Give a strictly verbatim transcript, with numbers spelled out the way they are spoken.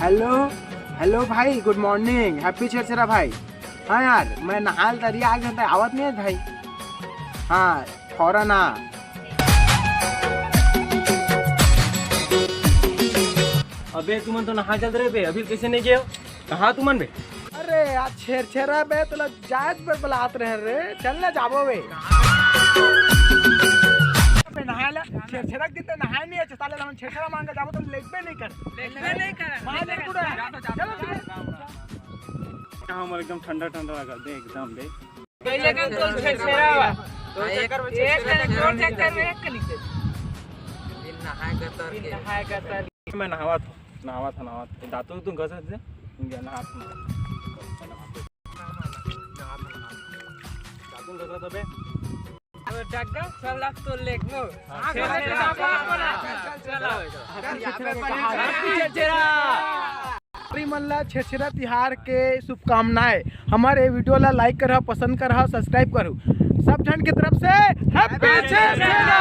Hello, hello भाई, गुड morning, happy Chherchhera भाई। हाँ यार, मैं नहाल तरिया आ गया था, आवत नहीं है भाई। हाँ, फौरन आ। अबे तुमन तो नहा चल रहे बे, अभी कैसे नहीं गए हो? कहाँ तुमन बे? अरे यार, छेरछेरा बे, तोला जायज बर बलात रहे रे, चल ना जाबो बे। बे नहाय ला, छेरछेरा के दिन तो नहाय नहीं है, साले हमन छेरछेरा मांगे जाबो तो लेगबे नहीं कर। लेगबे नहीं कर। मार दे पूरा। चलो, चलो। हमर एकदम ठंडा ठंडा लगा दे एकदम बे। कहिए कन तो छेरछेरा बा। तो चक्कर में एक छेरछेरा तोर चक्कर में एक कनी से। बिन नहाए गतर के। नहाए गतर। मैं नहावत हूँ, नहावत हूँ, नहावत हूँ। दातुन तुम घसत दे, तुम क्या नहात हूँ। दातुन घसत अबे। अब डग्गा, सब लाख तो लेख नो। हाँ, चलो, चलो, चलो, चलो। चलो, चलो। छेरछेरा। मन ला छेरछेरा तिहार के शुभकामनाएं। हमारे वीडियो ला लाइक करहा, पसंद करहा, सब्सक्राइब करहु। सब झन के तरफ से हैप्पी छेरछेरा।